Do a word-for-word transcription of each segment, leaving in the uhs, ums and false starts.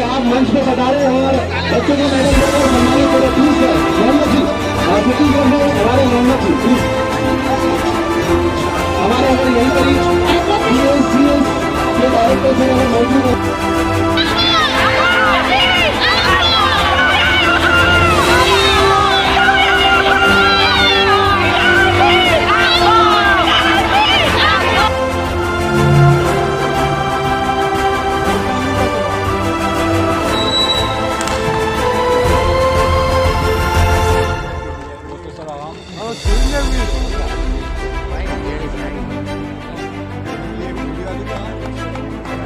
आप मंच पे पधारे और बच्चों को मेडल देकर सम्मानित करें, प्लीज सर। मोहम्मद जी, आप प्लीज, हमारे मोहम्मद जी, प्लीज। हमारे अगर यहीं पर ही डीएस, जीएस के डायरेक्टर सर अगर मौजूद हैं।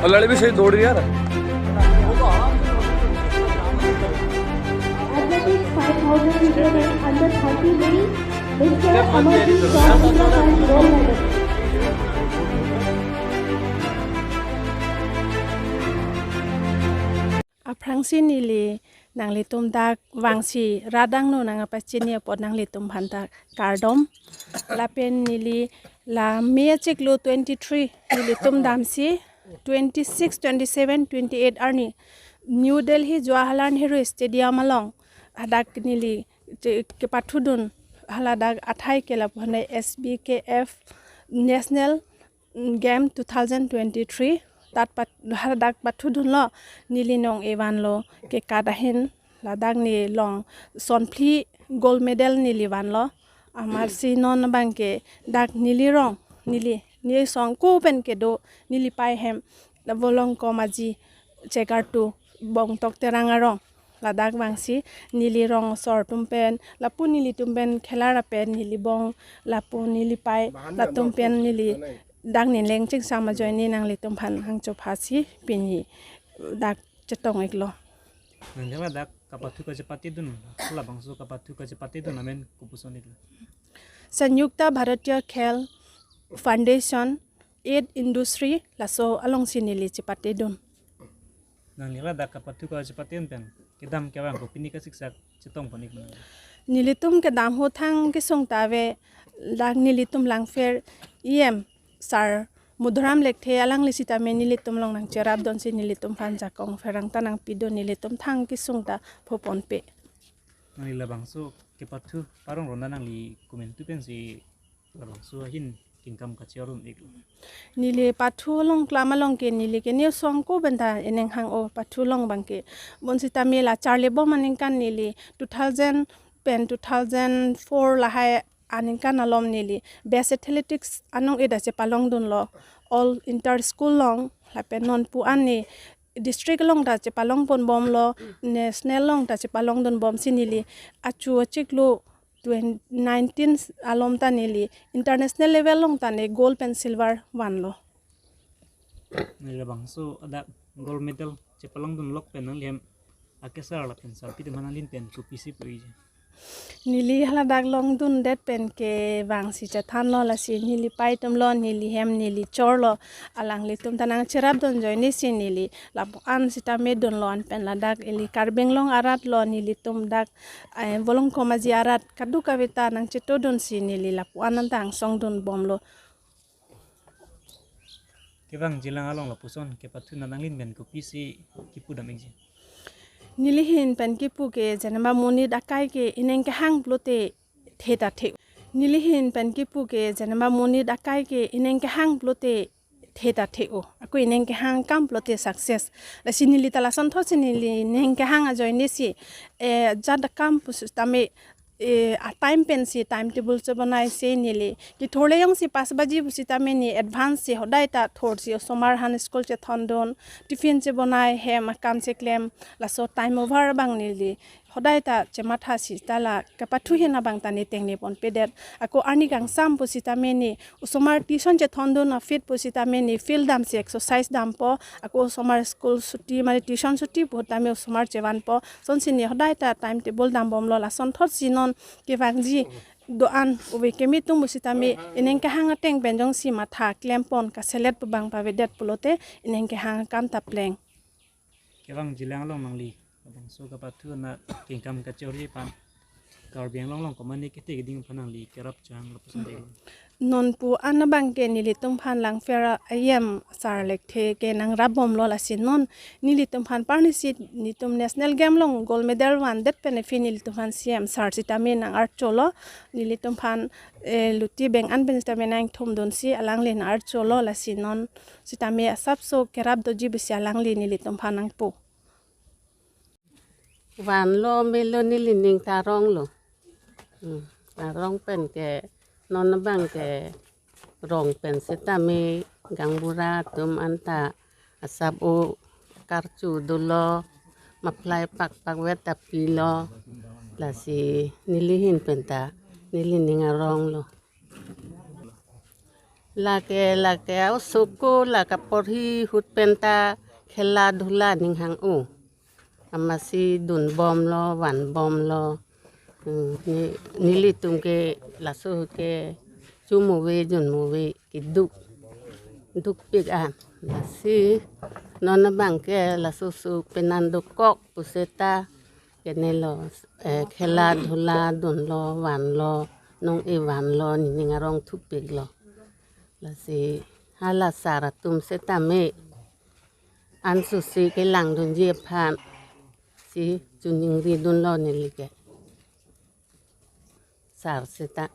और लड़े भी सही दौड़ रही है यार। Athletics five thousand meter में under thirty में Mister Amarjit Sahu का gold medal. Aphrangsi neli nanglitum dak vangsi radang no nangpachini apot nanglitum aphan ta kardom. Lapen neli la May achiklo twenty-three nelitum damsi twenty-six, twenty-seven, twenty-eight arni New Delhi Jawaharlal Nehru Stadium along hadak neli che-, kepathudun haladak athai ke lapu hane S B K F National Game two thousand twenty-three tat pat hadak pathudunlo neli nong-e vanlo ke kat ahin ladak nelong sonphli gold medal neli vanlo. Amatsi non abangke dak neli rong neli ne song ko pen kedo neli pai hem la Volongkom Aji chegartu Bongtok Terang arong. Ladak vangsi neli rong asor atum pen lapu nelitum pen khelar apen neli bong lapu neli pai latum pen neli dak neleng chingsam ajoine nanglitum aphan hangcho phasi pini dak chetong-iklo. Nangli ladak kapathu kachepatedun, labangso kapathu kachepatedun amen kopuson-iklo? Sanyukta Bharatiya Khel Foundation, Aid Industry, laso alongsi neli chepatedun. Nangli ladak kapathu kachepatedun pen kedam kevang kopine kasiksak chetongpon-iklo? Nelitum kedam ahut thang kesung ta ave, dak nelitum Langpher E M sir Madhuram Lekthe alangli sitame nelitum along nangcherapdunsi nelitum aphan jakong pherangta nangpidun, nelitum thang kesung ta phoponpe. Nangli labangso kepathu parong ronda nangli komantu pensi labangso ahin kengkam kacherun-iklo? Neli pathu along klam along ke neli ke ne song ko pen ta eneng hang-o pathu along abangke. Bonsitame la charlibom aningkan neli two thousand pen two thousand four lahai aningkan alom neli Best Athletics anong-e ta chepalongdunlo. All inter school along lapen non pu-an ne district along ta chepalongponbomlo, national along ta chepalongdunbomsi neli achu achiklo twenty nineteen alom ta neli international level along ta ne gold pen silver vanlo. Neli labangso adak gold medal chepalongdun lok pen nanglihem akesar lapen sarpi atum aphan nanglin pen kopisi puji? Neli haladak longdundet pen ke vangsi chethanlo, lasi neli pai atumlo, neli hem neli chorlo, alanglitum ta nangcherapdun ajoinesi neli lapu-an sitame dunlo, anpen ladak ili Karbi Anglong aratlo, nelitum dak, eh, Volongkom Aji arat kadokave ta nangchetodunsi neli lapu-an anta angsong dunbomlo. Kevangjilang along lapuson kepathu nanglin pen kopisi kipudam-ikji? Neli ahin pen kipu ke jenema monit akai ke ineng kehang pulote the ta the. Neli ahin pen kipu ke jenema monit akai ke ineng kehang pulote the ta the-o. Ako ineng kehang akam pulote success. Lasi neli ta lasonthotsi neli ineng kehang ajoinesi, eh, jat akam pusitame, eh, a time pensi timetable chebonaisi neli. Kethorle jongsi pas baji pusitame ne advance si hodai ta thorsi osomar aphan school chethondun, tiffin chebonai, hem akam cheklem, laso time over abang neli hodai ta chemathasi ta la kapathu ahin abang ta ne tengneponpedet. Ako arni kangsam pusitame ne osomar tuition chethondun aphi pusitame ne field damsi exercise dampo. Ako osomar school chuti mane tuition chuti pu tame osomar chevanpo. Lasonsi ne hodai ta timetable dambomlo, lasonthotsi non kevangji do-an ove keme atum pusitame ineng kehang ateng pen jongsi matha klempon kaselet pu abang pavedet pulote ineng kehang akam ta pleng. Kevangjilang along nangli labangso kapathu ana kengkam kachorji aphan Karbi Anglong along komatne kete keding aphan nangli kerap chang lapuson dei. Non pu an abang ke nelitum aphan Langpher a-EM sar Lekthe ke nangrap bomlo, lasi non nelitum aphan parnisi netum national game along gold medal van det pen aphi nelitum aphan CEM sar sitame nang-archolo, nelitum aphan, eh, luti beng an pen sitame nangthumdunsi alangli nang-archolo, lasi non sitame asapso kerap doji pusi alangli nelitum aphan nangpu. Vanlo melo, nelining ta aronglo. Hmm. Arong pen ke non abang ke rong pen sitame gaonbura atum anta asap o karchu dolo, maplai pakpak vet ta pilo, lasi neli ahin pen ta nelining aronglo. Lake lake osoko lake porhi ahut pen ta khela dhula ning hang-o. Amatsi dunbomlo, vanbomlo. Hmm, ne-, nelitum ke laso ke chomove jonmove keduk, dukpik an. Lasi non abang ke laso so penan dokok puseta kenelo, eh, khela dhula dunlo, vanlo, nong-e vanlo, nening arong thupiklo. Lasi hala sar atum sitame ansusi kelangdunji aphan si choningridunlo neli ke. Sar sita.